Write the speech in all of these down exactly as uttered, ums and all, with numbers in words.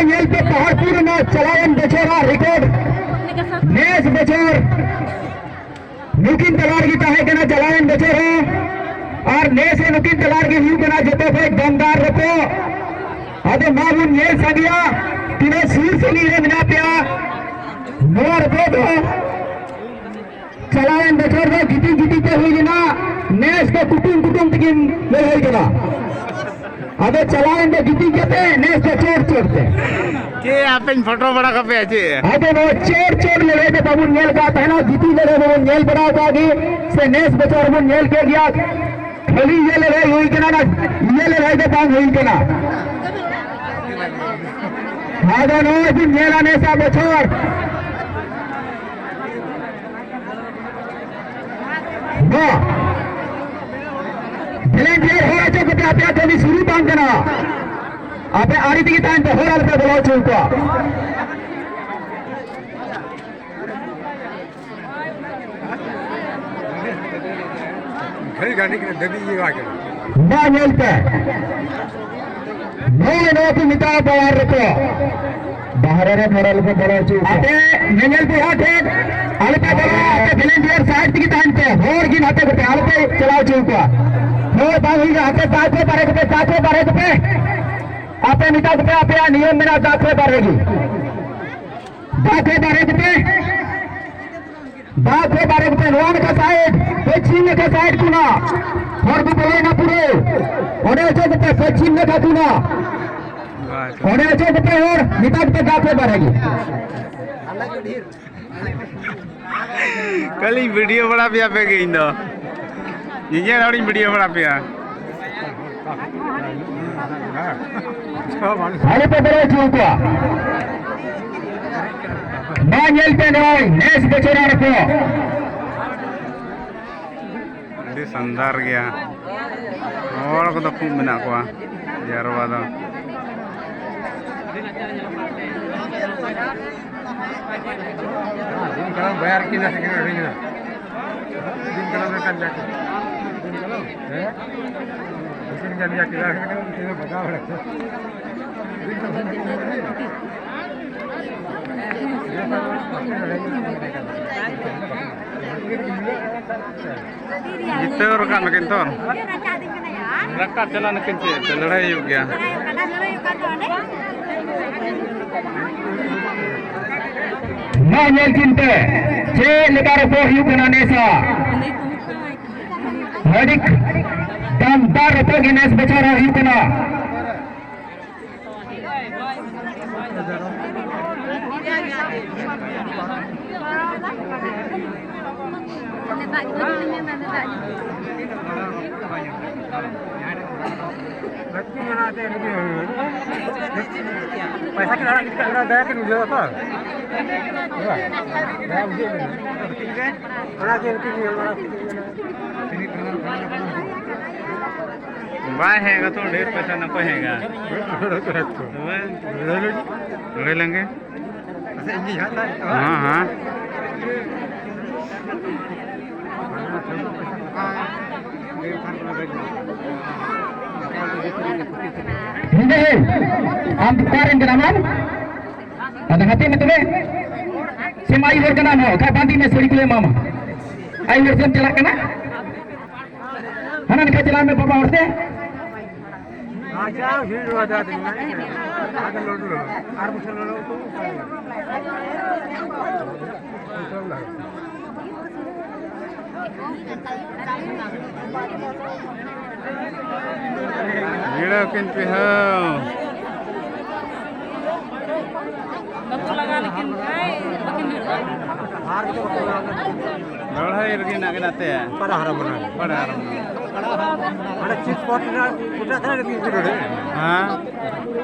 ᱧᱮᱞ ᱯᱮ, ᱯᱟᱦᱟᱲᱯᱩᱨ ᱨᱮᱱᱟᱜ ᱪᱟᱞᱟᱣᱮᱱ ᱵᱚᱪᱷᱚᱨᱟᱜ ᱨᱮᱠᱚᱨᱰ ᱱᱮᱥ ᱵᱚᱪᱷᱚᱨ ᱱᱩᱠᱤᱱ ᱛᱟᱞᱟ ᱨᱮᱜᱮ ᱛᱟᱦᱮᱸ ᱠᱟᱱᱟ᱾ ᱪᱟᱞᱟᱣᱮᱱ ᱵᱚᱪᱷᱚᱨ ᱦᱚᱸ ᱟᱨ ᱱᱮᱥ ᱦᱚᱸ ᱱᱩᱠᱤᱱ ᱛᱟᱞᱟ ᱨᱮᱜᱮ ᱦᱩᱭᱩᱜ ᱠᱟᱱᱟ ᱡᱚᱛᱚ ᱠᱷᱚᱡ ᱫᱚᱢᱫᱟᱨ ᱨᱚᱯᱚᱜ᱾ ᱟᱫᱚ ᱢᱟ ᱵᱚᱱ ᱧᱮᱞ ᱥᱟᱸᱜᱮᱭᱟ ᱛᱤᱱᱟᱹᱜ ᱥᱩᱨ ᱥᱟᱺᱜᱤᱧ ᱨᱮ ᱢᱮᱱᱟᱜ ᱯᱮᱭᱟ᱾ ᱱᱚᱣᱟ ᱨᱚᱯᱚᱜ ᱫᱚ ᱪᱟᱞᱟᱣᱮᱱ ᱵᱚᱪᱷᱚᱨ ᱫᱚ ᱜᱤᱛᱤᱡ ᱜᱤᱛᱤᱡ ᱛᱮ ᱦᱩᱭ ᱞᱮᱱᱟ, ᱱᱮᱥ ᱫᱚ ᱠᱩᱴᱩᱢ ᱠᱩᱴᱩᱢ ᱛᱮᱜᱮ ᱞᱟᱹᱲᱦᱟᱹᱭ ᱠᱟᱱᱟ᱾ ᱟᱫᱚ ᱪᱟᱞᱟᱣᱮᱱ ᱫᱚ ᱜᱤᱛᱤᱡ ᱠᱟᱛᱮ, ᱱᱮᱥ ᱫᱚ ᱪᱚᱴ ᱪᱚᱴ ᱛᱮ᱾ ᱪᱮᱫ ᱟᱯᱮᱧ ᱯᱷᱳᱴᱳ ᱵᱟᱲᱟ ᱠᱟᱯᱮᱭᱟ ᱪᱮᱫ? ᱟᱫᱚ ᱱᱚᱣᱟ ᱪᱚᱴ ᱪᱚᱴ ᱞᱟᱹᱲᱦᱟᱹᱭ ᱫᱚ ᱵᱟᱵᱚᱱ ᱧᱮᱞ ᱠᱟᱜ ᱛᱟᱦᱮᱱᱟ, ᱜᱤᱛᱤᱡ ᱞᱟᱹᱲᱦᱟᱹᱭ ᱵᱟᱵᱚᱱ ᱧᱮᱞ ᱵᱟᱲᱟ ᱟᱠᱟᱫ ᱜᱮ, ᱥᱮ ᱱᱮᱥ ᱵᱚᱪᱷᱚᱨ ᱵᱚᱱ ᱧᱮᱞ ᱠᱮᱫ ᱜᱮᱭᱟ᱾ ᱠᱷᱟᱹᱞᱤ ᱤᱭᱟᱹ ᱞᱟᱹᱲᱦᱟᱹᱭ ᱦᱩᱭ ᱠᱟᱱᱟ, ᱚᱱᱟ ᱤᱭᱟᱹ ᱞᱟᱹᱲᱦᱟᱹᱭ ᱫᱚ ᱵᱟᱝ ᱦᱩᱭ ᱠᱟᱱᱟ᱾ ᱟᱫᱚ ᱱᱚᱜᱼᱚᱭ ᱵᱚᱱ ᱧᱮᱞᱟ ᱱᱮᱥᱟᱜ ᱵᱚᱪᱷᱚᱨ᱾ ᱵᱟ᱾ ᱵᱷᱚᱞᱮᱱᱴᱤᱭᱟᱨ ᱦᱚᱲ ᱚᱪᱚᱜ ᱠᱟᱛᱮ ᱟᱯᱮᱭᱟᱜ ᱠᱟᱹᱢᱤ ᱥᱩᱨᱩ ᱵᱟᱝ ᱠᱟᱱᱟ᱾ ᱟᱯᱮ ᱟᱲᱮ ᱛᱮᱜᱮ ᱛᱟᱦᱮᱱ ᱯᱮ, ᱦᱚᱲ ᱟᱞᱚᱯᱮ ᱵᱚᱞᱚ ᱦᱚᱪᱚ ᱟᱠᱚᱣᱟ᱾ ᱜᱷᱟᱹᱲᱤ ᱜᱷᱟᱹᱲᱤ ᱠᱟᱱᱟ, ᱫᱟᱹᱵᱤ ᱤᱭᱟᱹ ᱠᱟᱱᱟ᱾ ᱢᱟ ᱧᱮᱞ ᱯᱮ᱾ ᱱᱚᱜᱼᱚᱭ ᱱᱚᱣᱟ ᱠᱚ ᱢᱮᱛᱟᱜᱼᱟ ᱯᱟᱣᱟᱨ ᱨᱮᱠᱚ᱾ ᱵᱟᱦᱨᱮ ᱨᱮ ᱦᱚᱲ ᱟᱞᱚᱯᱮ ᱵᱚᱞᱚ ᱦᱚᱪᱚ ᱟᱠᱚᱣᱟ᱾ ᱟᱯᱮ ᱧᱮᱧᱮᱞ ᱠᱚ ᱦᱚᱲ ᱴᱷᱮᱱ ᱟᱞᱚᱯᱮ ᱵᱚᱞᱚ, ᱟᱯᱮ ᱵᱷᱚᱞᱮᱱᱴᱤᱭᱟᱨ ᱥᱟᱭᱤᱰ ᱛᱮᱜᱮ ᱛᱟᱦᱮᱱ ᱯᱮ, ᱦᱚᱲ ᱜᱮ ᱱᱟᱛᱮ ᱠᱚᱯᱮ, ᱟᱞᱚᱯᱮ ᱪᱟᱞᱟᱣ ᱦᱚᱪᱚ ᱟᱠᱚᱣᱟ᱾ ᱦᱚᱲ ᱵᱟᱝ ᱦᱩᱭᱩᱜᱼᱟ, ᱟᱯᱮ ᱫᱟᱜ ᱯᱮ ᱵᱟᱨᱦᱮ ᱠᱚᱯᱮ, ᱫᱟᱜ ᱯᱮ ᱵᱟᱨᱦᱮ ᱠᱚᱯᱮ᱾ ᱟᱯᱮ ᱢᱮᱛᱟ ᱠᱚᱯᱮ, ᱟᱯᱮᱭᱟᱜ ᱱᱤᱭᱚᱢ ᱢᱮᱱᱟᱜᱼᱟ, ᱫᱟᱜ ᱯᱮ ᱵᱟᱨᱦᱮ ᱜᱮ᱾ ᱫᱟᱜ ᱯᱮ ᱵᱟᱨᱦᱮ ᱠᱚᱯᱮ᱾ ᱵᱟᱯᱮ ᱵᱟᱨᱮ ᱠᱚᱯᱮ, ᱱᱚᱣᱟ ᱱᱟᱠᱷᱟ ᱥᱟᱭᱤᱰ, ᱯᱚᱪᱷᱤᱢ ᱱᱟᱠᱷᱟ ᱥᱟᱭᱤᱰ ᱠᱷᱚᱱᱟᱜ ᱦᱚᱲ ᱠᱚ ᱵᱚᱞᱚᱭᱮᱱᱟ ᱯᱩᱨᱟᱹ᱾ ᱚᱸᱰᱮ ᱚᱪᱚᱜ ᱠᱚᱯᱮ, ᱯᱚᱪᱷᱤᱢ ᱱᱟᱠᱷᱟ ᱠᱷᱚᱱᱟᱜ᱾ ᱚᱸᱰᱮ ᱚᱪᱚᱜ ᱠᱚᱯᱮ ᱦᱚᱲ, ᱱᱮᱛᱟᱨ ᱠᱚᱯᱮ ᱫᱟᱜ ᱯᱮ ᱵᱟᱨᱮ ᱜᱮ᱾ ᱠᱷᱟᱹᱞᱤᱧ ᱵᱷᱤᱰᱤᱭᱳ ᱵᱟᱲᱟ ᱯᱮᱭᱟ ᱯᱮ ᱜᱮ ᱤᱧ ᱫᱚ᱾ ᱧᱮᱧᱮᱞ ᱦᱚᱲᱤᱧ ᱵᱷᱤᱰᱤᱭᱳ ᱵᱟᱲᱟ ᱯᱮᱭᱟ᱾ ᱟᱞᱮ ᱯᱮ ᱵᱟᱲᱟᱭ ᱦᱚᱪᱚ ᱠᱚᱣᱟ᱾ ᱢᱟ ᱧᱮᱞ ᱯᱮ ᱱᱚᱜᱼᱚᱭ ᱱᱮᱥ ᱵᱚᱪᱷᱚᱨ ᱟᱨ ᱠᱚ᱾ ᱟᱹᱰᱤ ᱥᱟᱱᱫᱟᱨ ᱜᱮᱭᱟ᱾ ᱦᱚᱲ ᱠᱚᱫᱚ ᱠᱷᱩᱵ ᱢᱮᱱᱟᱜ ᱠᱚᱣᱟ ᱡᱟᱨᱣᱟ ᱫᱚ᱾ ᱡᱤᱛᱟᱹᱣ ᱨᱟᱠᱟᱵ ᱱᱟᱹᱠᱤᱱ ᱛᱚ᱾ ᱨᱟᱠᱟᱵ ᱪᱟᱞᱟᱣ ᱱᱟᱹᱠᱤᱱ, ᱪᱮᱫ ᱛᱮ ᱞᱟᱹᱲᱦᱟᱹᱭ ᱦᱩᱭᱩᱜ ᱜᱮᱭᱟ᱾ ᱢᱟ ᱧᱮᱞ ᱠᱤᱱ ᱯᱮ, ᱪᱮᱫ ᱞᱮᱠᱟ ᱨᱚᱯᱚᱲ ᱦᱩᱭᱩᱜ ᱠᱟᱱᱟ ᱱᱮᱥᱟ᱾ ᱟᱹᱰᱤ ᱫᱟᱢᱫᱟᱨ ᱨᱚᱯᱚᱲ ᱜᱮ ᱱᱮᱥ ᱵᱚᱪᱷᱚᱨ ᱦᱚᱸ ᱦᱩᱭᱩᱜ ᱠᱟᱱᱟ᱾ ᱯᱟᱭᱥᱟ ᱠᱤᱱ ᱟᱲᱟᱜ ᱠᱮᱫᱟ, ᱚᱱᱟ ᱫᱟᱭᱟ ᱠᱤᱱ ᱵᱩᱡᱷᱟᱹᱣᱟ ᱛᱚ᱾ ᱦᱮᱸ, ᱫᱟᱭᱟ ᱵᱩᱡᱷᱟᱹᱣ ᱠᱟᱱᱟ᱾ ᱚᱱᱟ ᱜᱮ ᱩᱱᱠᱤᱱ ᱧᱮᱞ ᱵᱟᱲᱟ ᱠᱟᱛᱮ ᱠᱤᱱ ᱢᱮᱱᱟ᱾ ᱵᱟᱭ ᱦᱮᱡ ᱠᱟᱛᱮ ᱰᱷᱮᱨ ᱯᱚᱭᱥᱟ ᱱᱟᱯᱟᱭ ᱦᱮᱡ ᱠᱟᱱᱟ᱾ ᱦᱮᱸ᱾ ᱞᱟᱹᱲᱦᱟᱹᱭ ᱞᱟᱹᱜᱤᱫ? ᱞᱟᱹᱲᱦᱟᱹᱭ ᱞᱮᱱ ᱜᱮ᱾ ᱟᱪᱪᱷᱟ, ᱤᱧ ᱜᱮ ᱦᱟᱸᱜ ᱛᱟᱭ᱾ ᱦᱮᱸ, ᱦᱮᱸ᱾ ᱱᱚᱰᱮ ᱟᱢ ᱚᱠᱟ ᱨᱮᱱ ᱠᱟᱱᱟᱢ? ᱟᱫᱚ ᱦᱟᱛᱮ ᱢᱮ ᱛᱚᱵᱮ᱾ ᱥᱮᱢ ᱟᱭᱩ ᱦᱚᱲ ᱠᱟᱱᱟᱢ, ᱦᱚᱸ, ᱠᱷᱟᱡ ᱵᱟᱸᱫᱮ ᱢᱮ, ᱥᱟᱹᱲᱤ ᱠᱚᱞᱮ ᱮᱢᱟᱢᱟ᱾ ᱟᱭᱩ ᱦᱚᱲ ᱥᱮᱢ ᱪᱟᱞᱟᱜ ᱠᱟᱱᱟ? ᱦᱟᱱᱟ ᱱᱟᱠᱷᱟ ᱪᱟᱞᱟᱜ ᱢᱮ ᱵᱟᱵᱟ ᱦᱚᱲ ᱛᱮ᱾ ᱟᱪᱪᱷᱟ, ᱵᱷᱤᱲ ᱨᱚᱦᱟ ᱫᱟ ᱫᱤᱱ ᱱᱟ᱾ ᱟᱫᱚ ᱞᱚᱰᱩ ᱨᱚᱦᱟ᱾ ᱟᱨ ᱵᱚᱪᱷᱚᱨ ᱞᱚᱰᱩ ᱠᱚ᱾ ᱵᱷᱤᱲᱟᱹᱣ ᱠᱤᱱ ᱯᱮ ᱦᱳ᱾ ᱵᱟᱠᱚ ᱞᱟᱜᱟᱣ ᱞᱮᱠᱤᱱ ᱠᱷᱟᱡ ᱵᱟᱹᱠᱤᱱ ᱵᱷᱤᱲᱚᱜᱼᱟ᱾ ᱞᱟᱹᱲᱦᱟᱹᱭ ᱨᱮᱜᱮ ᱦᱮᱱᱟᱜ ᱠᱤᱱᱟ ᱛᱮ᱾ ᱯᱟᱲᱟ ᱦᱟᱨᱟ ᱵᱚᱱᱟ᱾ ᱯᱟᱲᱟ ᱦᱟᱨᱟ ᱵᱚᱱᱟ᱾ ᱚᱸᱰᱮ ᱪᱤᱥ ᱯᱚᱴ ᱨᱮᱱᱟᱜ ᱜᱚᱴᱟ ᱫᱷᱟᱨᱮ ᱨᱮᱜᱮ ᱠᱚ ᱞᱟᱹᱲᱦᱟᱹᱭᱟ᱾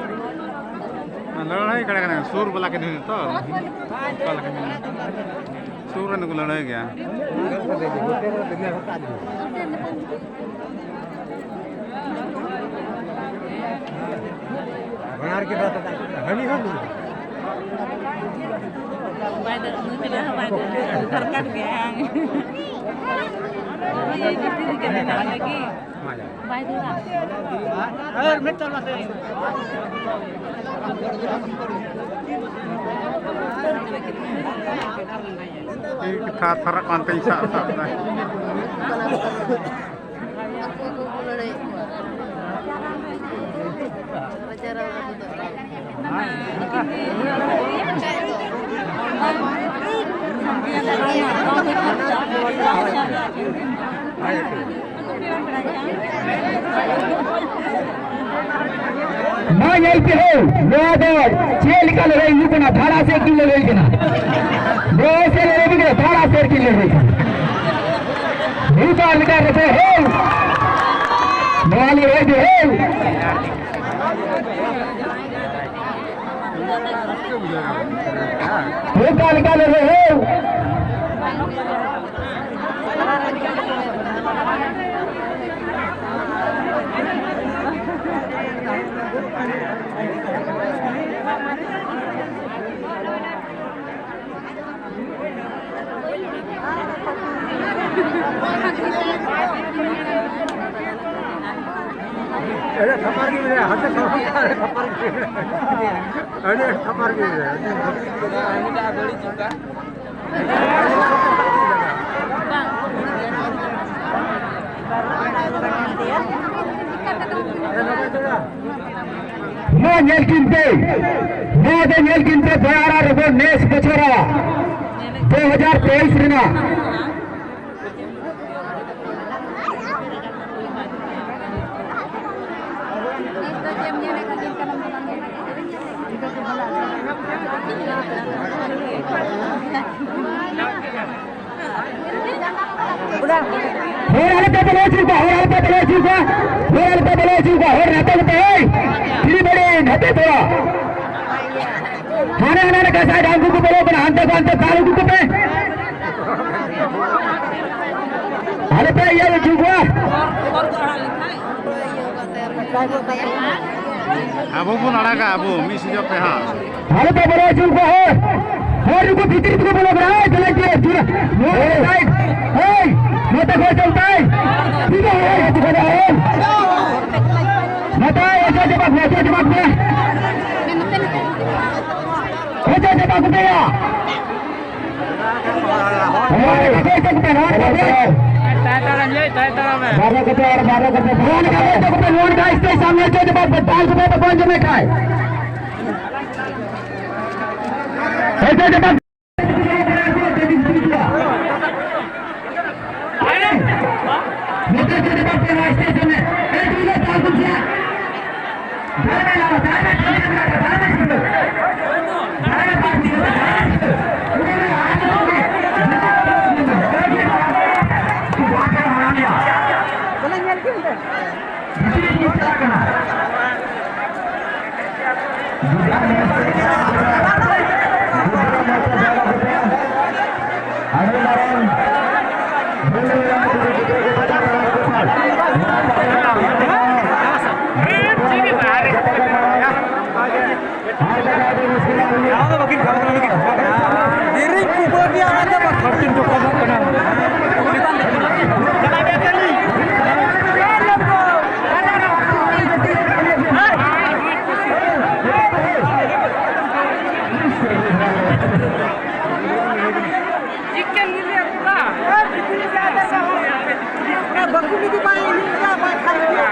ᱦᱮᱸ᱾ ᱞᱟᱹᱲᱦᱟᱹᱭ ᱠᱟᱲᱟ ᱠᱟᱱᱟ, ᱥᱩᱨ ᱵᱟᱞᱟ ᱠᱤᱱ ᱦᱩᱭᱩᱜ ᱛᱚ᱾ ᱚᱠᱟ ᱞᱮᱠᱟ ᱢᱮᱱᱟ? ᱥᱩᱨ ᱨᱮᱱ ᱠᱚ ᱞᱟᱹᱲᱦᱟᱹᱭ ᱜᱮᱭᱟ᱾ ᱵᱟᱱᱟᱨ ᱜᱮ ᱵᱟᱝ ᱛᱟᱦᱮᱸ ᱠᱟᱱᱟ᱾ ᱦᱟᱹᱱᱤ ᱦᱚᱸ ᱱᱩᱭ ᱦᱚᱸ᱾ ᱵᱟᱭ ᱫᱟᱲᱮ-, ᱱᱩᱭ ᱢᱮᱱᱟ ᱦᱚᱸ ᱵᱟᱭ ᱫᱟᱲᱮ-, ᱫᱚᱨᱠᱟᱨ ᱜᱮᱭᱟ᱾ ᱵᱟᱭ ᱫᱩᱲᱟ᱾ ᱤᱧ ᱛᱷᱟᱨ ᱛᱷᱟᱨᱟᱜ ᱠᱟᱱ ᱛᱤᱧ ᱥᱟᱵ ᱥᱟᱵ ᱫᱟ᱾ ᱟᱠᱚ ᱠᱚ ᱞᱟᱹᱲᱦᱟᱹᱭᱮᱫ ᱠᱚᱣᱟ᱾ ᱨᱟᱡᱟ ᱨᱟᱣ ᱟᱹᱜᱩ ᱫᱚ᱾ ᱢᱟ ᱧᱮᱞ ᱯᱮ ᱦᱳ, ᱱᱚᱣᱟ ᱫᱚ ᱪᱮᱫ ᱞᱮᱠᱟ ᱞᱟᱹᱲᱦᱟᱹᱭ ᱦᱩᱭᱩᱜ ᱠᱟᱱᱟ, ᱫᱷᱟᱲᱟ ᱥᱮᱫ ᱠᱤᱱ ᱞᱟᱹᱲᱦᱟᱹᱭ ᱠᱟᱱᱟ᱾ ᱱᱚᱣᱟ ᱥᱮᱫ ᱞᱟᱹᱲᱦᱟᱹᱭ ᱠᱟᱱᱟ, ᱫᱷᱟᱲᱟ ᱥᱮᱫ ᱠᱤᱱ ᱞᱟᱹᱲᱦᱟᱹᱭ ᱠᱟᱱᱟ᱾ ᱱᱤᱛ ᱟᱨ ᱢᱤᱫᱴᱟᱝ ᱨᱮᱥᱮ ᱦᱳ, ᱱᱚᱣᱟ ᱞᱟᱹᱲᱦᱟᱹᱭ ᱫᱚ ᱦᱳ᱾ ᱚᱠᱟ ᱞᱮᱠᱟ ᱞᱮ ᱨᱚᱦᱚᱭ? ᱟᱹᱰᱤ ᱛᱷᱟᱯᱟᱨ ᱜᱮ ᱢᱮᱱᱟᱭᱟ, ᱦᱟᱱᱛᱮ ᱠᱷᱚᱱ ᱦᱚᱸ ᱟᱹᱰᱤ ᱛᱷᱟᱯᱟᱨ ᱜᱮ ᱢᱮᱱᱟᱭᱟ᱾ ᱟᱹᱰᱤ ᱟᱹᱰᱤ ᱛᱷᱟᱯᱟᱨ ᱜᱮ ᱢᱮᱱᱟᱭᱟ᱾ ᱱᱚᱣᱟ ᱧᱮᱞ ᱠᱤᱱ ᱯᱮ, ᱱᱚᱣᱟ ᱫᱚ ᱧᱮᱞ ᱠᱤᱱ ᱯᱮ, ᱵᱚᱭᱦᱟ ᱟᱨ ᱨᱮᱵᱚᱱ ᱱᱮᱥ ᱵᱚᱪᱷᱚᱨᱟ ᱫᱩ ᱦᱟᱡᱟᱨ ᱛᱮᱭᱤᱥ ᱨᱮᱱᱟᱜ᱾ ᱦᱚᱲ ᱟᱞᱚᱯᱮ ᱵᱚᱞᱚ ᱦᱚᱪᱚ ᱠᱚᱣᱟ, ᱦᱚᱲ ᱟᱞᱚᱯᱮ ᱵᱚᱞᱚ ᱦᱚᱪᱚ ᱠᱚᱣᱟ, ᱦᱚᱲ ᱟᱞᱚᱯᱮ ᱵᱚᱞᱚ ᱦᱚᱪᱚ ᱠᱚᱣᱟ, ᱦᱚᱲ ᱱᱟᱛᱮ ᱱᱟᱛᱮ, ᱦᱮᱭ, ᱛᱤᱨᱤ ᱵᱟᱹᱲᱤ, ᱱᱟᱛᱮ ᱛᱚᱨᱟ᱾ ᱦᱟᱱᱮ ᱦᱟᱱᱮ ᱨᱮ ᱠᱟᱸᱥᱟᱭ ᱰᱟᱝ ᱠᱚᱠᱚ ᱵᱚᱞᱚ ᱠᱟᱱᱟ, ᱦᱟᱱᱛᱮ ᱠᱚ ᱦᱟᱱᱛᱮ ᱫᱟᱞ ᱩᱰᱩᱠ ᱠᱚᱯᱮ᱾ ᱟᱞᱚᱯᱮ ᱤᱭᱟᱹ ᱦᱚᱪᱚ ᱠᱚᱣᱟ᱾ ᱟᱵᱚ ᱵᱚᱱ ᱟᱲᱟᱜᱟ, ᱟᱵᱚ ᱢᱤᱫ ᱥᱤᱡᱚᱱ ᱯᱮ ᱦᱟᱸᱜ᱾ ᱟᱞᱚᱯᱮ ᱵᱚᱞᱚ ᱦᱚᱪᱚ ᱠᱚᱣᱟ, ᱦᱚᱲ᱾ ᱦᱚᱲ ᱱᱩᱠᱩ ᱵᱷᱤᱛᱤᱨ ᱛᱮᱠᱚ ᱵᱚᱞᱚ ᱠᱟᱱᱟ, ᱦᱮᱭ, ᱫᱮᱞᱟ ᱡᱮ, ᱡᱩᱨᱟ, ᱱᱚᱣᱟ ᱥᱟᱭᱤᱰ᱾ ᱮᱭ, ᱱᱚᱛᱮ ᱠᱷᱚᱱ ᱪᱟᱞᱛᱟᱭ᱾ ᱴᱷᱤᱠ ᱟᱪᱷᱮ, ᱮᱭ, ᱪᱮᱫ ᱠᱚ ᱞᱟᱹᱭᱟ, ᱮᱭ? ᱱᱚᱛᱮ, ᱮᱭ, ᱪᱮᱫ ᱡᱚᱵᱟᱵ, ᱱᱚᱛᱮ ᱡᱚᱵᱟᱵ ᱢᱮ᱾ ᱮᱭ, ᱪᱮᱫ ᱡᱚᱵᱟᱵ ᱠᱚ ᱞᱟᱹᱭᱟ? ᱮᱭ, ᱮᱭ, ᱪᱮᱫ ᱠᱚ ᱞᱟᱹᱭᱟ? ᱛᱟᱭ ᱛᱟᱲᱟᱢ, ᱮᱭ, ᱛᱟᱭ ᱛᱟᱲᱟᱢ ᱢᱮ᱾ ᱵᱟᱨᱚ ᱠᱚᱛᱮ ᱟᱨ ᱵᱟᱨᱚ ᱠᱚᱛᱮ᱾ ᱱᱚᱣᱟ ᱱᱤᱠᱟ ᱪᱮᱫ ᱠᱚ ᱞᱟᱹᱭᱟ? ᱱᱚᱣᱟ ᱱᱤᱠᱟ ᱥᱴᱮᱡ ᱥᱟᱢᱱᱮ ᱪᱮᱫ ᱡᱚᱵᱟᱵ, ᱵᱟᱝ ᱠᱚ ᱵᱟᱠᱚ ᱟᱸᱡᱚᱢᱮᱫ ᱠᱷᱟᱡ᱾ ᱮᱭ, ᱪᱮᱫ ᱡᱚᱵᱟᱵ? ᱫᱮᱨᱤᱧ ᱠᱩᱵᱟᱹ ᱜᱮᱭᱟ, ᱚᱱᱟ ᱫᱚ ᱵᱟᱝ᱾ ᱦᱟᱹᱴᱤᱧ ᱡᱚᱠᱷᱚᱱ ᱠᱟᱱᱟ᱾ ᱪᱤᱠᱮᱱ ᱜᱮᱞᱮ ᱟᱹᱜᱩ ᱠᱟᱜᱼᱟ᱾ ᱚᱱᱟ ᱵᱟᱠᱚ ᱤᱫᱤ ᱵᱟᱭ ᱤᱫᱤ ᱠᱟᱜᱼᱟ, ᱵᱟᱭ ᱠᱷᱟᱱ ᱜᱮᱭᱟ᱾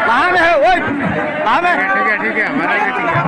ᱞᱟᱦᱟ ᱢᱮ, ᱳᱭ, ᱞᱟᱦᱟ ᱢᱮ᱾ ᱴᱷᱤᱠ ᱜᱮᱭᱟ, ᱴᱷᱤᱠ ᱜᱮᱭᱟ, ᱢᱟᱨᱟᱝ ᱜᱮ ᱴᱷᱤᱠ ᱜᱮᱭᱟ᱾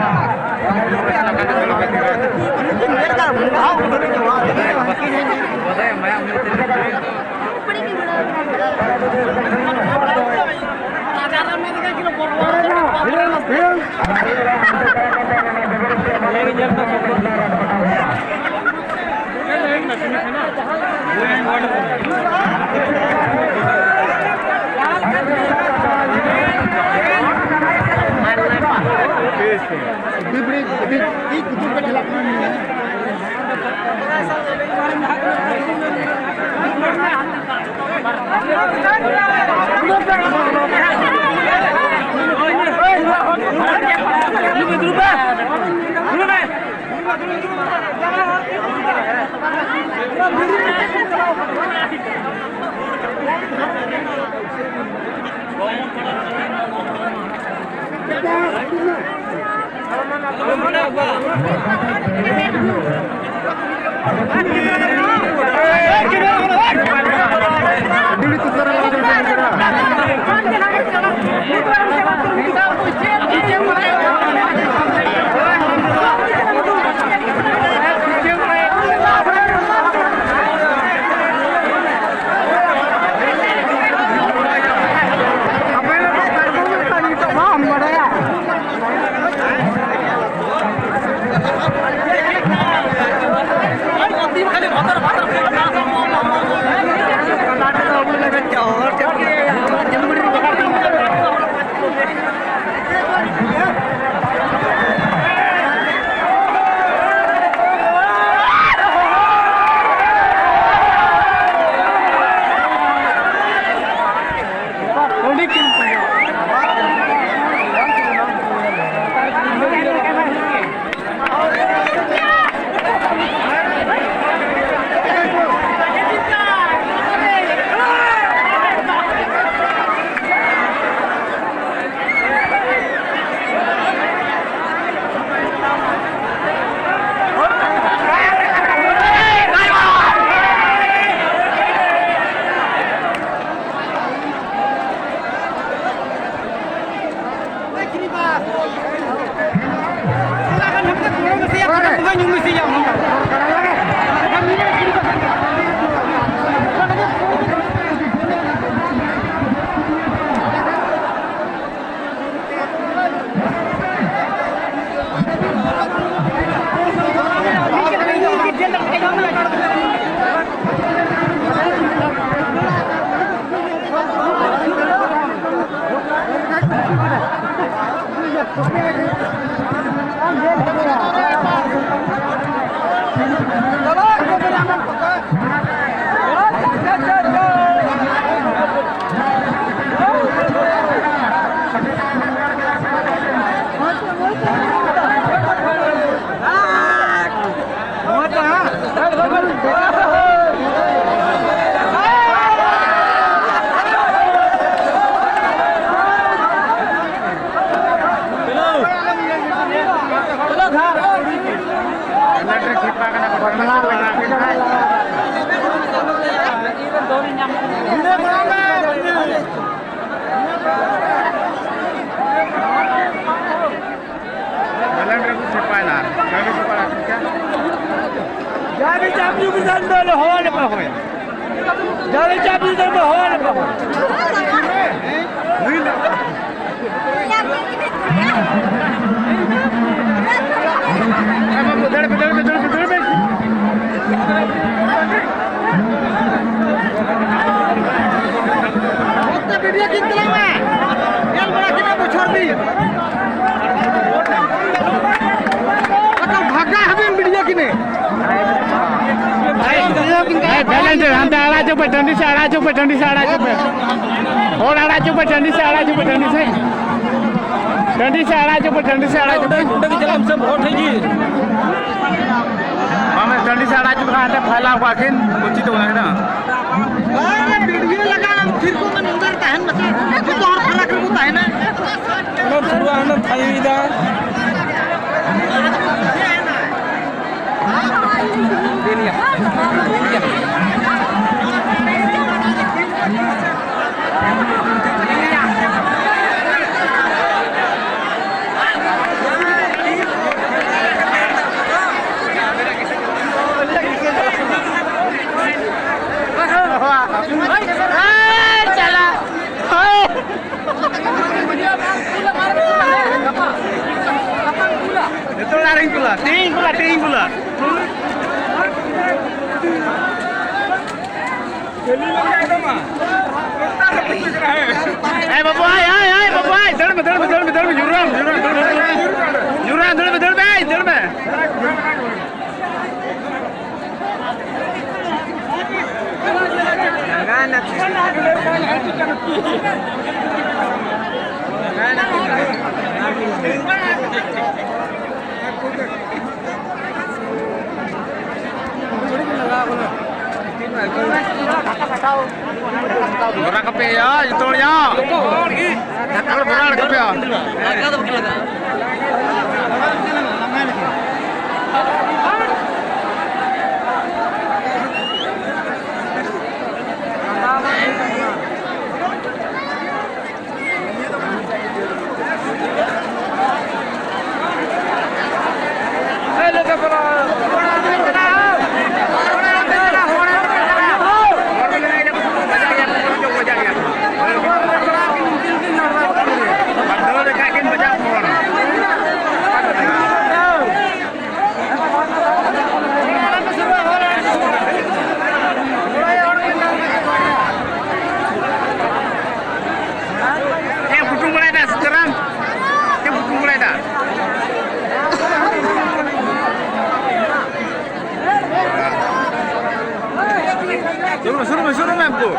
ᱡᱟᱦᱟᱸ ᱨᱮ ᱪᱟᱵᱤ ᱵᱤᱫᱷᱟᱱ ᱫᱚ ᱦᱚᱦᱚ ᱞᱮᱯᱮ ᱦᱳᱭ᱾ ᱡᱟᱦᱟᱸ ᱨᱮ ᱪᱟᱵᱤ ᱵᱤᱫᱷᱟᱱ ᱫᱚ ᱦᱚᱦᱚ ᱞᱮᱯᱮ ᱦᱳᱭ᱾ ᱮ ᱵᱟᱹᱵᱩ, ᱫᱟᱹᱲ ᱯᱮ, ᱫᱟᱹᱲ ᱯᱮ, ᱫᱟᱹᱲ ᱯᱮ, ᱫᱟᱹᱲ ᱯᱮ᱾ ᱚᱱᱛᱮ ᱵᱷᱤᱰᱤᱭᱳ ᱠᱤᱱ ᱛᱟᱞᱟᱝ ᱢᱮ᱾ ᱧᱮᱞ ᱵᱟᱲᱟ ᱠᱮᱫᱟ ᱵᱚᱪᱷᱚᱨ ᱫᱤᱱ᱾ ᱟᱫᱚ ᱵᱷᱟᱜᱟ ᱦᱟᱵᱮᱱ ᱵᱷᱤᱰᱤᱭᱳ ᱠᱤᱱᱮ᱾ ᱮᱭ, ᱵᱷᱮᱞᱮᱱᱴᱤᱱ, ᱦᱟᱱᱛᱮ ᱟᱲᱟᱜ ᱦᱚᱪᱚ ᱯᱮ, ᱴᱟᱺᱰᱤ ᱥᱮᱫ ᱟᱲᱟᱜ ᱦᱚᱪᱚ ᱯᱮ, ᱴᱟᱺᱰᱤ ᱥᱮᱫ ᱟᱲᱟᱜ ᱦᱚᱪᱚ ᱯᱮ᱾ ᱦᱚᱲ ᱟᱲᱟᱜ ᱦᱚᱪᱚ ᱯᱮ, ᱴᱟᱺᱰᱤ ᱥᱮᱫ ᱟᱲᱟᱜ ᱦᱚᱪᱚ ᱯᱮ, ᱴᱟᱺᱰᱤ ᱥᱮᱫ᱾ ᱴᱟᱺᱰᱤ ᱥᱮᱫ ᱟᱲᱟᱜ ᱦᱚᱪᱚ ᱯᱮ, ᱴᱟᱺᱰᱤ ᱥᱮᱫ ᱟᱲᱟᱜ ᱦᱚᱪᱚ ᱯᱮ᱾ ᱚᱸᱰᱮ ᱜᱮ ᱪᱟᱞᱟᱜ ᱢᱮᱥᱮ, ᱵᱷᱳᱴ ᱦᱮᱡ ᱜᱮ᱾ ᱵᱟᱝ, ᱴᱟᱺᱰᱤ ᱥᱮᱫ ᱟᱲᱟᱜ ᱦᱚᱪᱚ ᱯᱮ, ᱦᱟᱱᱛᱮ ᱯᱷᱟᱭᱞᱟᱣ ᱠᱚᱣᱟ ᱠᱤᱱ, ᱩᱪᱤᱛ ᱫᱚ ᱵᱟᱝ ᱠᱟᱱᱟ᱾ ᱵᱟᱝ, ᱵᱷᱤᱰᱤᱭᱳ ᱞᱟᱜᱟᱣ, ᱛᱷᱤᱨ ᱠᱚᱜ ᱢᱮ, ᱱᱚᱰᱮ ᱛᱟᱦᱮᱱ ᱢᱮᱥᱮ᱾ ᱡᱚᱛᱚ ᱦᱚᱲ ᱯᱷᱟᱨᱟᱠ ᱨᱮᱵᱚ ᱛᱟᱦᱮᱱᱟ᱾ ᱚᱱᱟ ᱫᱷᱩᱲᱟ ᱦᱟᱱᱮ ᱛᱷᱟᱭᱚᱭᱮᱫᱟ᱾ ᱱᱤᱛᱚᱜ ᱟᱨᱤᱧ ᱠᱩᱞᱟ, ᱛᱮᱦᱤᱧ ᱠᱩᱞᱟ, ᱛᱮᱦᱤᱧ ᱠᱩᱞᱟ᱾ ᱮ ᱵᱟᱵᱩ, ᱟᱭ, ᱟᱭ, ᱟᱭ, ᱵᱟᱵᱩ, ᱟᱭ, ᱫᱟᱹᱲ ᱢᱮ, ᱫᱟᱹᱲ ᱢᱮ, ᱫᱟᱹᱲ ᱢᱮ, ᱫᱟᱹᱲ ᱢᱮ, ᱧᱩᱨᱩᱜ ᱟᱢ, ᱧᱩᱨᱩᱜ ᱟᱢ, ᱫᱟᱹᱲ ᱢᱮ, ᱫᱟᱹᱲ ᱢᱮ, ᱧᱩᱨᱩᱜ ᱟᱢ, ᱫᱟᱹᱲ ᱢᱮ, ᱫᱟᱹᱲ ᱢᱮ, ᱟᱭ, ᱫᱟᱹᱲ ᱢᱮ᱾ ᱵᱷᱚᱨᱟ ᱠᱟᱯᱮ ᱭᱟ, ᱡᱚᱛᱚ ᱦᱚᱲ ᱭᱟ᱾ ᱡᱚᱛᱚ ᱦᱚᱲ ᱵᱷᱚᱨᱟ ᱠᱟᱯᱮ ᱭᱟ᱾ ᱪᱮᱫ ᱮᱢ ᱠᱩᱴᱩᱝ ᱵᱟᱲᱟᱭᱮᱫᱟ ᱥᱤᱛᱟᱹᱨᱟᱢ? ᱪᱮᱫ ᱮᱢ ᱠᱩᱴᱩᱝ ᱵᱟᱲᱟᱭᱮᱫᱟ? ᱥᱩᱨᱩᱜ ᱢᱮ, ᱥᱩᱨᱩᱜ ᱢᱮ, ᱥᱩᱨᱩᱜ ᱢᱮ ᱩᱱᱠᱩ᱾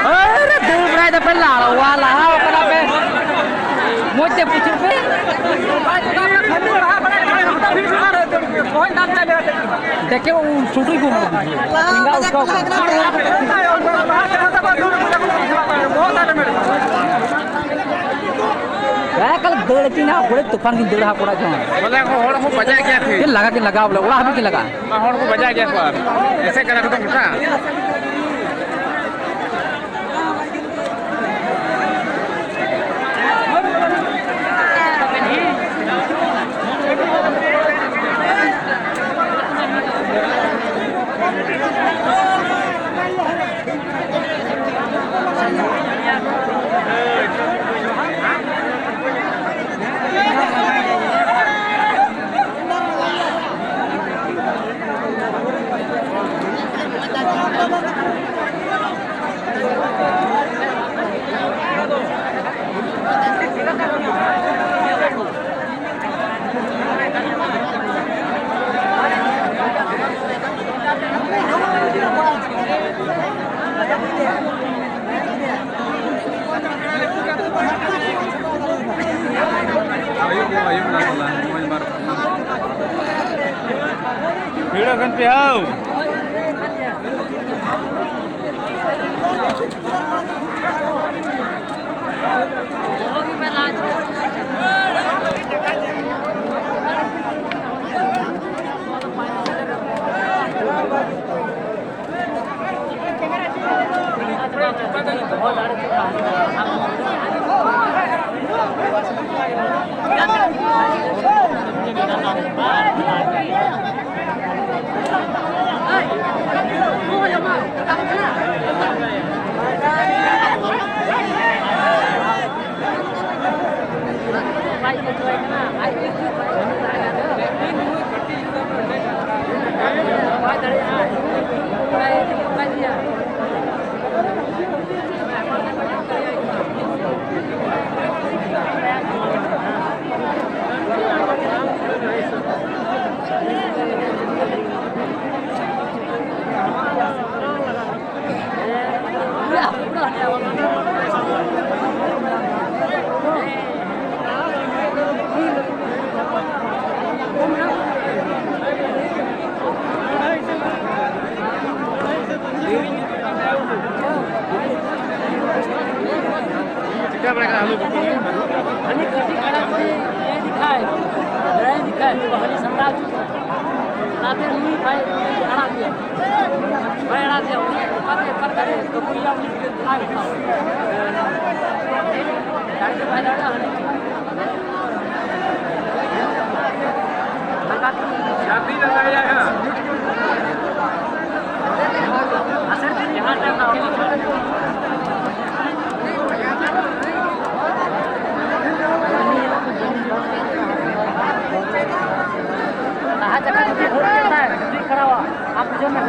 ᱟᱨᱮ, ᱫᱟᱹᱲ ᱵᱟᱲᱟᱭ ᱫᱟᱯᱮ, ᱞᱟᱲᱟᱣᱟ, ᱞᱟᱲᱟᱣ ᱠᱟᱱᱟ ᱯᱮ᱾ ᱢᱚᱡᱽ ᱛᱮ ᱯᱩᱪᱷᱩᱡ ᱯᱮ᱾ ᱫᱮᱠᱷᱮ, ᱩᱱ ᱥᱩᱠᱨᱤ ᱠᱚ ᱮᱸᱜᱟ ᱩᱴᱷᱟᱹᱣ ᱠᱟᱱᱟ᱾ ᱦᱮᱸ, ᱠᱷᱟᱹᱞᱤ ᱫᱟᱹᱲ ᱟᱹᱪᱩᱨ ᱱᱟ, ᱵᱚᱞᱮ ᱛᱩᱯᱷᱟᱱ ᱠᱤᱱ ᱫᱟᱹᱲ ᱦᱟ ᱠᱚᱲᱟ ᱪᱚᱝ᱾ ᱵᱚᱞᱮ ᱦᱚᱲ ᱠᱚ ᱵᱟᱡᱟᱜ ᱜᱮᱭᱟ ᱯᱷᱤᱨ᱾ ᱪᱮᱫ ᱞᱟᱜᱟ ᱠᱤᱱ ᱞᱟᱜᱟᱣ ᱵᱚᱞᱮ, ᱚᱲᱟᱜ ᱦᱟᱹᱵᱤᱡ ᱠᱤᱱ ᱞᱟᱜᱟ᱾ ᱚᱱᱟ ᱦᱚᱲ ᱠᱚ ᱵᱟᱡᱟᱜ ᱜᱮᱭᱟ ᱠᱚ ᱟᱨ ᱮᱥᱮᱫ ᱠᱟᱱᱟ ᱠᱚ ᱛᱚ ᱜᱚᱴᱟ᱾ ᱟᱹᱭᱩᱵ ᱮᱱᱟ ᱛᱟᱞᱟᱝ, ᱢᱚᱡᱽ ᱵᱟᱨ ᱵᱷᱤᱲ ᱟᱠᱟᱱ ᱯᱮ ᱦᱟᱣ᱾ ᱪᱤᱠᱟ ᱵᱟᱲᱟ ᱠᱟᱱᱟ ᱟᱞᱩ ᱵᱷᱟᱹᱡᱤ? ᱦᱟᱹᱱᱤ ᱠᱟᱹᱴᱤᱡ ᱠᱟᱲᱟ ᱠᱚ ᱤᱭᱟᱹ ᱫᱤᱠᱷᱟᱭ, ᱞᱟᱹᱲᱦᱟᱹᱭ ᱫᱤᱠᱷᱟᱭ, ᱩᱱᱤ ᱫᱚ ᱦᱟᱹᱱᱤ ᱥᱟᱢᱴᱟᱣ ᱦᱚᱪᱚ ᱠᱚᱣᱟ᱾ ᱚᱱᱟᱛᱮ ᱱᱩᱭ ᱵᱟᱭ ᱟᱲᱟᱜ ᱜᱮᱭᱟ, ᱵᱟᱭ ᱟᱲᱟᱜ ᱜᱮᱭᱟ᱾ ᱩᱱᱤ ᱚᱠᱟᱛᱮ, ᱚᱠᱟ ᱞᱮᱠᱟᱨᱮ ᱠᱟᱹᱵᱩᱭᱮᱭᱟ, ᱩᱱᱤ ᱜᱮ ᱟᱲᱟᱜ ᱜᱮ ᱛᱟᱵᱚᱱᱟ᱾ ᱫᱟᱲᱮ ᱜᱮ ᱵᱟᱭ ᱫᱟᱲᱮᱭᱟᱜᱼᱟ, ᱦᱟᱹᱱᱤ ᱜᱮ᱾ ᱞᱟᱦᱟ ᱡᱟᱭᱜᱟ ᱡᱩᱫᱤ ᱦᱩᱭ ᱞᱮᱱᱠᱷᱟᱱ ᱡᱩᱫᱤ ᱠᱷᱟᱨᱟᱯᱟ, ᱟᱢ ᱵᱩᱡᱷᱟᱹᱣ ᱢᱮ᱾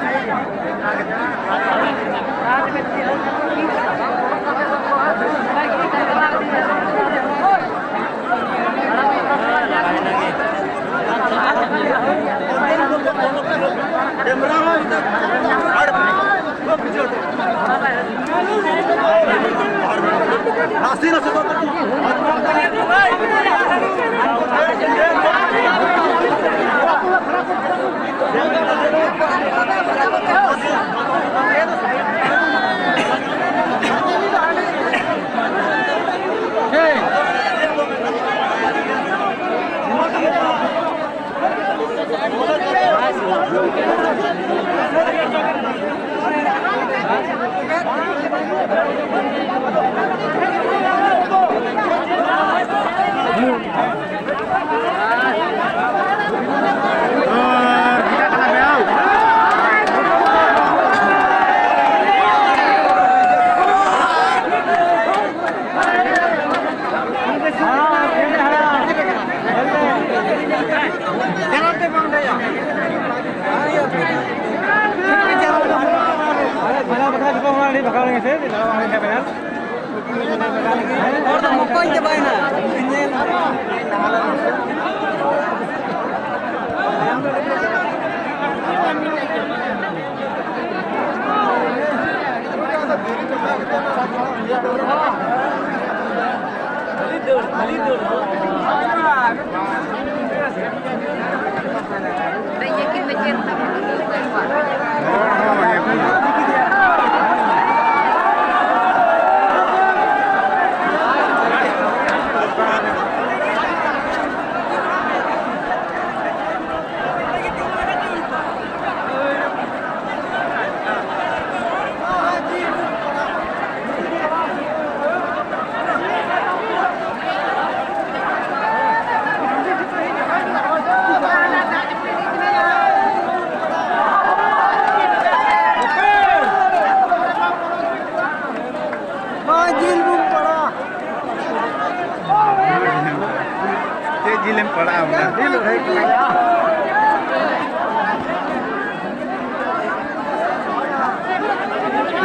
ᱡᱤᱞᱮᱢ ᱯᱟᱲᱟᱜᱼᱟ ᱚᱱᱟ᱾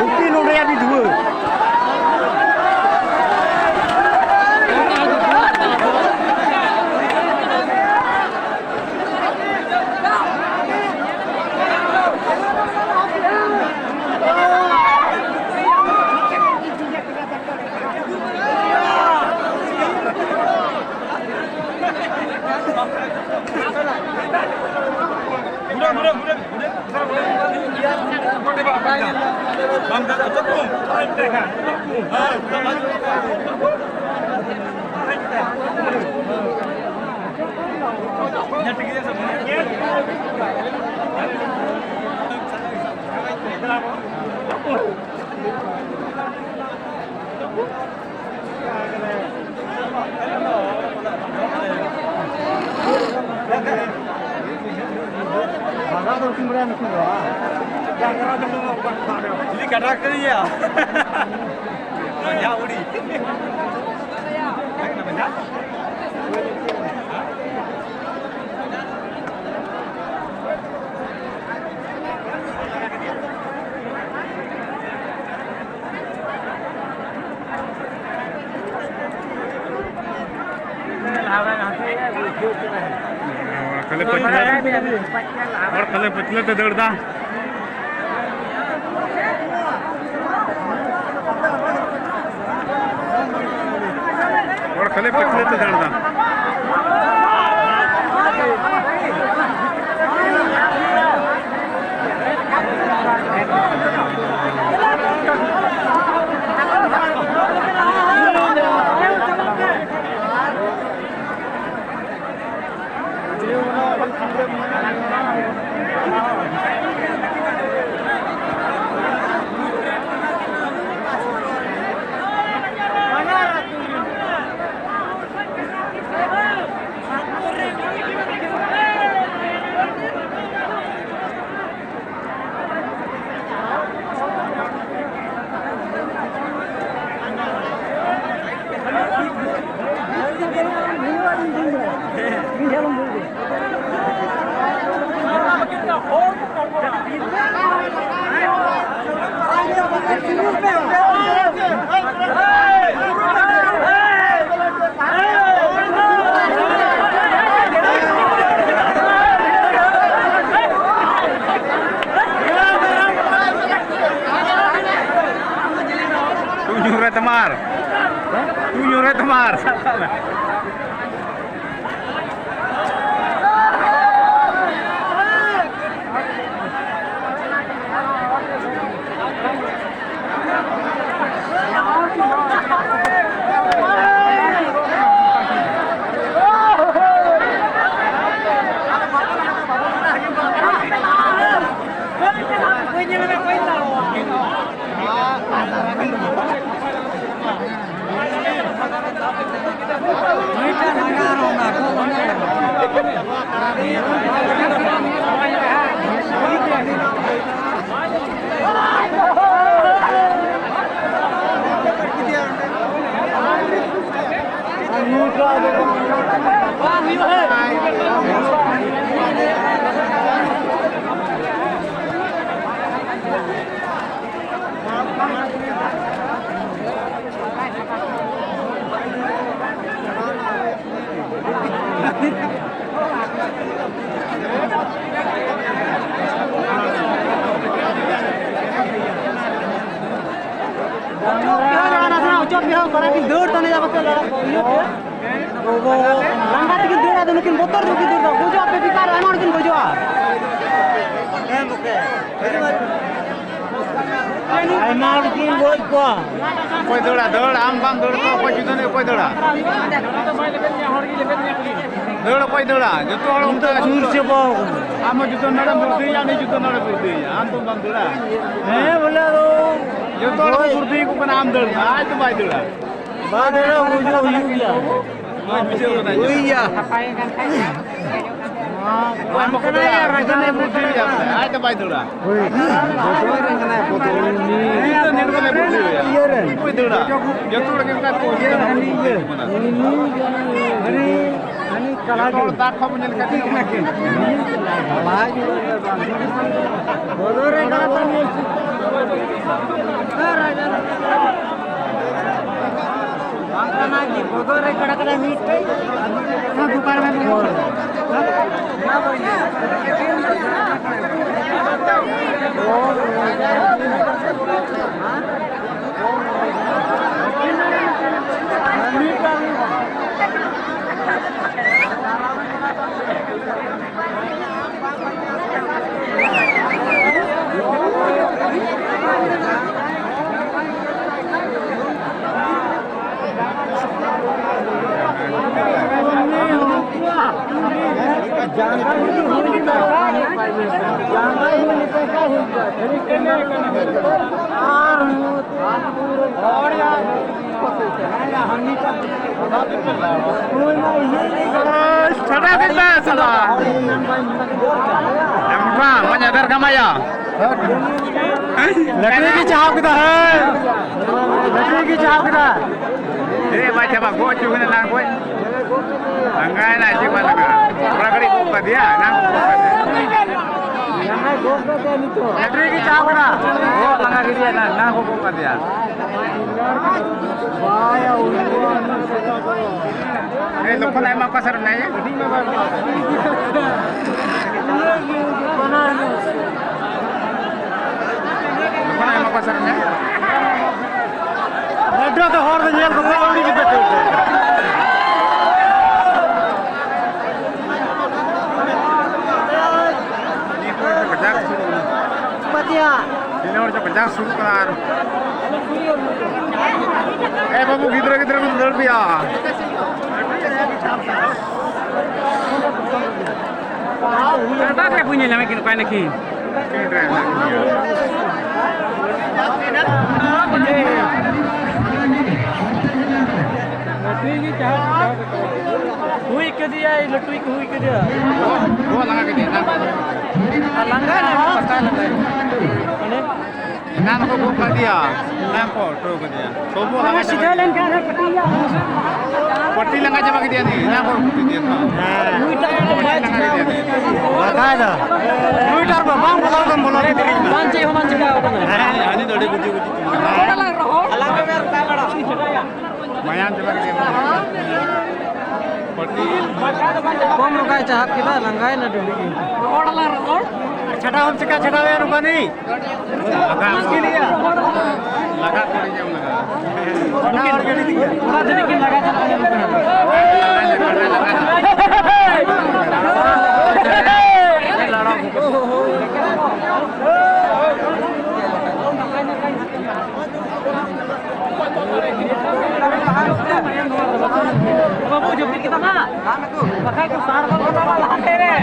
ᱩᱱᱠᱤᱱ ᱱᱚᱰᱮ ᱟᱹᱰᱤ ᱫᱷᱩᱣᱟᱹ᱾ ᱡᱩᱫᱤ ᱠᱟᱴᱨᱟᱠ ᱠᱟᱹᱨᱤᱭᱟ᱾ ᱢᱟᱡᱟ ᱩᱰᱤ᱾ ᱠᱷᱟᱹᱞᱤ ᱯᱟᱹᱪᱷᱞᱟᱹ, ᱦᱚᱲ ᱠᱷᱟᱹᱞᱤ ᱯᱟᱹᱪᱷᱞᱟᱹ ᱛᱮ ᱫᱟᱹᱲ ᱫᱟ᱾ ᱦᱚᱲ ᱠᱷᱟᱹᱞᱤ ᱯᱟᱹᱪᱷᱞᱟᱹ ᱛᱮ ᱫᱟᱹᱲ ᱫᱟ᱾ ᱚᱪᱚᱜ ᱯᱮ ᱦᱚᱸ, ᱚᱪᱚᱜ ᱯᱮ ᱦᱚᱸ, ᱵᱟᱨᱟ ᱠᱤᱱ ᱫᱟᱹᱲ ᱛᱟᱹᱱᱤᱡ ᱟᱯᱮ ᱞᱟᱲᱟ ᱠᱚ, ᱤᱭᱟᱹ ᱯᱮ᱾ ᱞᱟᱸᱜᱟ ᱛᱮᱠᱤᱱ ᱫᱟᱹᱲᱟ, ᱟᱫᱚ ᱱᱩᱠᱤᱱ ᱵᱚᱛᱚᱨ ᱛᱮᱠᱤᱱ ᱫᱟᱹᱲ ᱫᱟ᱾ ᱜᱚᱡᱚᱜ ᱟᱯᱮ, ᱵᱮᱠᱟᱨ ᱟᱭᱢᱟ ᱦᱚᱲ ᱠᱤᱱ ᱜᱚᱡᱚᱜᱼᱟ᱾ ᱟᱭᱢᱟ ᱦᱚᱲ ᱠᱤᱱ ᱜᱚᱡ ᱠᱚᱣᱟ᱾ ᱚᱠᱚᱭ ᱫᱟᱹᱲᱟ? ᱫᱟᱹᱲ, ᱟᱢ ᱵᱟᱢ ᱫᱟᱹᱲ ᱠᱚᱣᱟ, ᱚᱠᱚᱭ ᱡᱩᱫᱟᱹ ᱚᱠᱚᱭ ᱫᱟᱹᱲᱟ? ᱫᱟᱹᱲ ᱚᱠᱚᱭ ᱫᱟᱹᱲᱟ? ᱡᱚᱛᱚ ᱦᱚᱲ ᱚᱱᱠᱟ ᱥᱩᱨ ᱪᱟᱵᱟ ᱟᱠᱟᱱᱟ᱾ ᱟᱢ ᱦᱚᱸ ᱡᱩᱫᱟᱹ ᱱᱚᱰᱮᱢ ᱵᱩᱨᱫᱤᱭᱟ, ᱩᱱᱤ ᱡᱩᱫᱟᱹ ᱱᱚᱰᱮ ᱵᱩᱨᱫᱤᱭᱟ, ᱟᱢ ᱫᱚ ᱵᱟᱢ ᱫᱟᱹᱲᱟ? ᱦᱮᱸ, ᱵᱚᱞᱮ ᱟᱫᱚ ᱡᱚᱛᱚ ᱦᱚᱲ ᱠᱚ ᱵᱩᱨᱫᱤ ᱠᱚ ᱠᱟᱱᱟ, ᱟᱢ ᱫᱟᱹᱲ ᱢᱮ, ᱟᱡ ᱫᱚ ᱵᱟᱭ ᱫᱟᱹᱲᱟ᱾ ᱵᱟᱭ ᱫᱟᱹᱲᱟ, ᱵᱩᱡᱷᱟᱹᱣ ᱦᱩᱭᱩᱜ ᱜᱮᱭᱟ᱾ ᱦᱩᱭ ᱜᱮᱭᱟ᱾ ᱚᱠᱚᱭ ᱵᱟᱠᱚ ᱫᱟᱹᱲᱟ? ᱟᱡ ᱫᱚ ᱵᱟᱭ ᱫᱟᱹᱲᱟ᱾ ᱦᱳᱭ᱾ ᱡᱚᱛᱚ ᱨᱮᱱ ᱠᱟᱱᱟᱭ ᱟᱵᱚ ᱫᱚ᱾ ᱩᱱᱤ ᱤᱭᱟᱹ ᱨᱮᱱ᱾ ᱚᱠᱚᱭ ᱫᱟᱹᱲᱟ? ᱡᱚᱛᱚ ᱦᱚᱲ ᱜᱮ ᱚᱱᱠᱟ ᱠᱚ ᱤᱭᱟᱹ ᱦᱟᱹᱱᱤ ᱤᱭᱟᱹ᱾ ᱦᱟᱹᱱᱤ ᱠᱟᱞᱟ ᱡᱚᱛᱚ ᱦᱚᱲ ᱫᱟᱜ ᱠᱷᱚᱱ ᱵᱚᱱ ᱧᱮᱞ ᱠᱟᱜ ᱜᱮᱭᱟ᱾ ᱠᱟᱞᱟ ᱡᱚ᱾ ᱵᱚᱫᱚᱞ ᱨᱮ ᱠᱟᱱᱟ ᱛᱚ᱾ ᱵᱟᱝ ᱠᱟᱱᱟ ᱡᱮ ᱵᱚᱫᱚᱞ ᱨᱮ ᱠᱟᱲᱟ ᱠᱟᱲᱟ ᱢᱤᱫᱴᱮᱡ᱾ ᱚᱱᱟ ᱫᱚᱠᱟᱱ ᱨᱮ ᱵᱚᱞᱚ ᱠᱟᱱᱟ᱾ ᱥᱟᱰᱟ ᱠᱮᱫᱟ ᱥᱟᱞᱟ᱾ ᱮᱢ ᱵᱟᱝ, ᱢᱟᱧ ᱟᱫᱟᱨ ᱠᱟᱢᱟᱭᱟ᱾ ᱞᱟᱹᱴᱩᱭ ᱜᱮ ᱪᱟᱦᱟᱣ ᱠᱮᱫᱟ, ᱦᱮᱸ᱾ ᱞᱟᱹᱴᱩᱭ ᱜᱮ ᱪᱟᱦᱟᱣ ᱠᱮᱫᱟ᱾ ᱮ ᱵᱟᱭ ᱪᱟᱵᱟ, ᱜᱚᱡ ᱦᱚᱪᱚ ᱠᱟᱱᱟ ᱱᱟᱝ ᱜᱚᱡ᱾ ᱞᱟᱸᱜᱟᱭᱮᱱᱟ, ᱪᱮᱫ ᱵᱟᱭ ᱞᱟᱸᱜᱟ? ᱛᱷᱚᱲᱟ ᱜᱷᱟᱹᱲᱤᱡ ᱜᱚᱜ ᱠᱟᱫᱮᱭᱟ, ᱱᱟᱝ ᱜᱚᱜ ᱠᱟᱫᱮᱭᱟ᱾ ᱞᱟᱹᱴᱩᱭ ᱜᱮ ᱪᱟᱦᱟᱣ ᱠᱮᱫᱟ᱾ ᱜᱚᱜ ᱞᱟᱸᱜᱟ ᱠᱮᱫᱮᱭᱟ, ᱱᱟᱝ, ᱱᱟᱝ ᱜᱚᱜ ᱠᱟᱫᱮᱭᱟ᱾ ᱮ, ᱞᱚᱠᱷᱚᱱ ᱟᱭᱢᱟ ᱚᱠᱟ ᱥᱮᱫ ᱨᱮ ᱢᱮᱱᱟᱭᱟ? ᱞᱚᱠᱷᱚᱱ ᱟᱭᱢᱟ ᱚᱠᱟ ᱥᱮᱫ ᱨᱮ ᱢᱮᱱᱟᱭᱟ? ᱨᱮᱰᱤᱭᱳ ᱛᱮ ᱦᱚᱲ ᱫᱚ ᱧᱮᱞ ᱠᱚ ᱟᱹᱣᱲᱤ ᱜᱮ ᱵᱮᱴᱷᱮ᱾ ᱯᱟᱛᱤᱭᱟ᱾ ᱛᱤᱱᱟᱹᱜ ᱦᱚᱲ ᱪᱚ ᱠᱟᱡᱟᱠ ᱥᱩᱨᱩᱜ ᱠᱟᱱᱟ ᱟᱨ ᱮ ᱵᱟᱹᱵᱩ, ᱜᱤᱫᱽᱨᱟᱹ ᱜᱤᱫᱽᱨᱟᱹ ᱠᱚ ᱫᱟᱹᱲ ᱯᱮᱭᱟ᱾ ᱚᱠᱟᱴᱟᱜ ᱨᱮ ᱵᱟᱹᱧ ᱧᱮᱞ ᱧᱟᱢᱮᱫ ᱠᱤᱱ, ᱚᱠᱟᱭ ᱱᱟᱹᱠᱤᱱ? ᱦᱩᱭ ᱠᱟᱫᱮᱭᱟᱭ, ᱞᱟᱹᱴᱩᱭ ᱠᱚ ᱦᱩᱭ ᱠᱟᱫᱮᱭᱟ᱾ ᱵᱚᱦᱚᱜ ᱞᱟᱸᱜᱟ ᱠᱮᱫᱮᱭᱟ, ᱞᱟᱸᱜᱟ᱾ ᱟᱨ ᱞᱟᱸᱜᱟ ᱮᱱᱟ, ᱯᱟᱛᱟ ᱞᱟᱸᱜᱟ᱾ ᱢᱟᱱᱮ ᱮᱱᱟᱱ ᱠᱚ ᱜᱚᱜ ᱠᱟᱫᱮᱭᱟ, ᱮᱱᱟᱱ ᱠᱚ ᱴᱷᱩ ᱠᱟᱫᱮᱭᱟ᱾ ᱥᱚᱵᱚᱜ ᱞᱟᱸᱜᱟ ᱥᱤᱫᱷᱟᱹ ᱪᱟᱵᱟ ᱞᱮᱱᱠᱷᱟᱱ ᱦᱟᱸᱜ ᱠᱟᱹᱴᱤᱡ ᱜᱮᱭᱟ᱾ ᱯᱟᱹᱴᱤ ᱞᱟᱸᱜᱟ ᱪᱟᱵᱟ ᱠᱮᱫᱮᱭᱟ ᱱᱤ, ᱮᱱᱟᱱ ᱠᱚ ᱜᱚᱜ ᱠᱮᱫᱮᱭᱟ ᱛᱚ᱾ ᱦᱮᱸ᱾ ᱱᱩᱭᱴᱟᱜ ᱦᱚᱸ ᱵᱟᱭ ᱯᱟᱹᱴᱤ ᱞᱟᱸᱜᱟ ᱪᱤᱠᱟᱹᱣ ᱠᱮᱫᱮᱭᱟ ᱱᱤ᱾ ᱠᱟᱱᱟ᱾ ᱵᱟᱠᱷᱟᱡ ᱫᱚ᱾ ᱱᱩᱭᱴᱟᱜ ᱵᱟᱝ ᱵᱚᱞᱚ ᱫᱚᱢ ᱵᱚᱞᱚ ᱠᱮᱫᱮᱭᱟ᱾ ᱵᱟᱝ ᱪᱮᱫ ᱦᱚᱸ ᱵᱟᱝ ᱪᱤᱠᱟᱹᱣ ᱠᱟᱱᱟ᱾ ᱦᱮᱸ, ᱦᱟᱹᱱᱤ ᱫᱚ ᱟᱹᱰᱤ ᱵᱩᱡᱷᱤ ᱵᱩᱡᱷᱤ ᱛᱩᱞᱟᱹᱣ᱾ ᱢᱟᱭᱟᱢ ᱪᱟᱵᱟ ᱠᱮᱫᱮᱭᱟ᱾ ᱯᱟᱹᱴᱤ ᱠᱚᱢ ᱨᱚᱠᱟᱭ ᱪᱟᱦᱟᱵ ᱠᱮᱫᱟ, ᱞᱟᱸᱜᱟᱭᱮᱱᱟ ᱰᱩᱰᱩ ᱜᱮ᱾ ᱨᱚᱲ ᱟᱞᱟᱝ ᱨᱚᱲ᱾ ᱪᱷᱟᱰᱟᱣ ᱦᱚᱸᱢ ᱪᱮᱠᱟ ᱪᱷᱟᱰᱟᱣᱮᱭᱟ ᱱᱚᱝᱠᱟ ᱱᱤ? ᱞᱟᱜᱟ ᱠᱚ ᱞᱟᱜᱟ ᱠᱚ ᱞᱟᱜᱟ᱾ ᱚᱱᱟ ᱦᱚᱲ ᱜᱮ ᱰᱩᱰᱩ ᱜᱮ᱾ ᱚᱱᱟ ᱛᱮᱜᱮ ᱠᱤᱱ ᱞᱟᱜᱟ ᱪᱟᱞᱟᱜ ᱠᱟᱱᱟ᱾ ᱵᱟᱹᱵᱩ, ᱡᱟᱹᱯᱤᱫ ᱠᱮᱫᱟᱢ ᱦᱟᱸᱜ? ᱵᱟᱠᱷᱟᱡ ᱠᱚ ᱥᱟᱨ ᱜᱚᱫ ᱠᱟᱛᱟᱢᱟ ᱞᱟᱦᱟᱛᱮ ᱨᱮ᱾